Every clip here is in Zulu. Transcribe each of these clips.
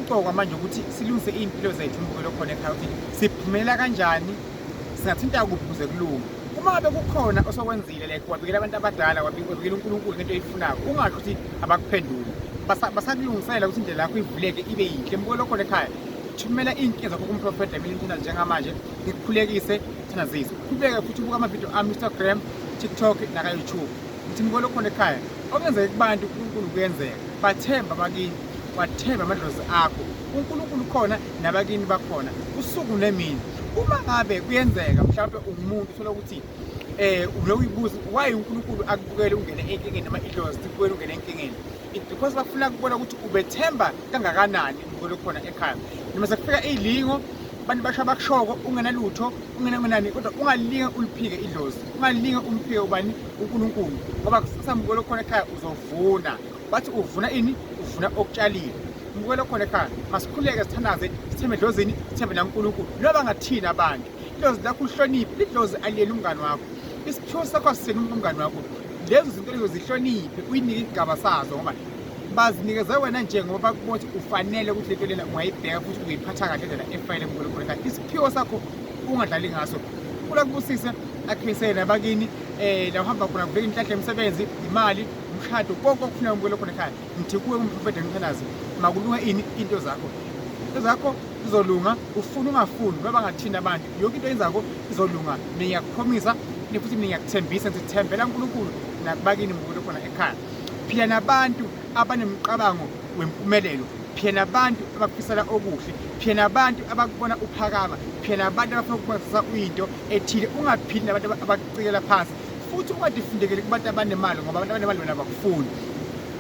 Okumqoka manje ukuthi silungise iy'mpilo zethu umbukelo khona ekhaya ukuthi siphumela kanjani, singathinta kuphi ukuze kulunge. Uma ngabe kukhona osokwenzile like wabikela abantu abadala, wabikela uNkulunkulu ngento oyifunayo, ungasho ukuthi abakuphenduli. Basakulungisela ukuthi indlela yakho ivuleke ibe yinhle. Mbukelo khona ekhaya, thumela iy'nkinga zakho kumprofetha Dlamini Mthandazo njengamanje, ngikukhulekise, thandazise. Uqhubeke futhi ubuka amavidiyo ami Instagram, TikTok naka-YouTube. Ngithi mbukelo khona ekhaya, okungenzeka kubantu uNkulunkulu kuyenzeka. Bathemba abakini, wathemba amadlozi akho. UNkulunkulu khona nabakini bakhona usuku nemini. Uma ngabe kuyenzeka mhlawumbe ungumuntu uthola ukuthi unokuyibuza why uNkulunkulu akubukele ungene enkingeni noma idlozi likubukele ungene enkingeni. It's because bafuna ukubona ukuthi ubethemba kangakanani umbukelo khona ekhaya. Noma sekufika izilingo abantu basho abakushoko ungenalutho ungenanani kodwa ungalinge uliphike idlozi, ungalinge umphike ubani uNkulunkulu ngoba kusasa mbukelo khona ekhaya uzovuna. Bathi uvuna ini? Uvuna okutshalile. Mbukelo khona ekhaya, masikhuleke sithandaze, sithembe edlozini, sithembe nakuNkulunkulu. Noma bangathini abantu, idlozi lakho ulihloniphe, idlozi aliyena umngani wakho. Isiphiwo sakho asisena umngani wakho. Lezo zinto lezo zihloniphe, uyinike isigaba sazo ngoba bazinikeze wena nje ngoba bakubona ukuthi ufanele ukuthi lento lena ungayibheka futhi uyiphatha kahle indlela efanele mbukelo khona ekhaya. Isiphiwo sakho ungadlali ngaso. Unkulunkulu akubusise, akhinisele nabakini, la uhamba khona kuvele inhlanhla yemisebenzi, imali, umshado, konke okufuneka umbukelo khona ekhaya. Ngithi kuwe umprofetha Mthandazo, makulunge ini into zakho. Into zakho izolunga, ufuna ungafuni, noma bangathini abantu, yonke into oyenzako izolunga. Mina ngiyakuphomisa, futhi mina ngiyakuthembisa, ngithi thembela uNkulunkulu nakubakini mbukelo khona ekhaya. Phila nabantu abanemicabango wempumelelo, phila nabantu abakufisela okuhle, phila nabantu abakubona uphakama, phila nabantu abafuna ukubona uyinto ethile. Ungaphili nabantu abakucikela phansi, futhi ungadifundekeli kubantu abanemali ngoba abantu abanemali wena abakufuni.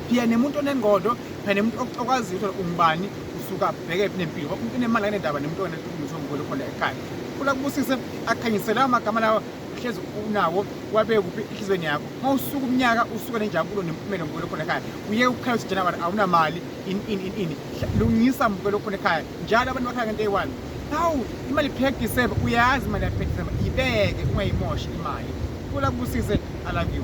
Phila nemuntu onengqondo, phila nemuntu okwaziyo ukuthi ungubani, usuka bheke nempilo. Ngoba umuntu onemali akanendaba nemuntu onelutho ngibona khona ekhaya. Unkulunkulu akubusise, akukhanyisele amagama lawa hlezi unawo wabeke kuphi enhliziyweni yakho. Uma usuka umnyaka usuka nenjabulo nempumelo mbukelo khona ekhaya. Uye ukukhala ukuthi January awunamali ini ini ini ini. Lungisa mbukelo khona ekhaya. Njalo abantu bakhala ngento eyi-one. Hawu, imali iphela December, uyazi imali yaphela December. Ibeke ungayimoshi imali. Unkulunkulu akubusise. I love you.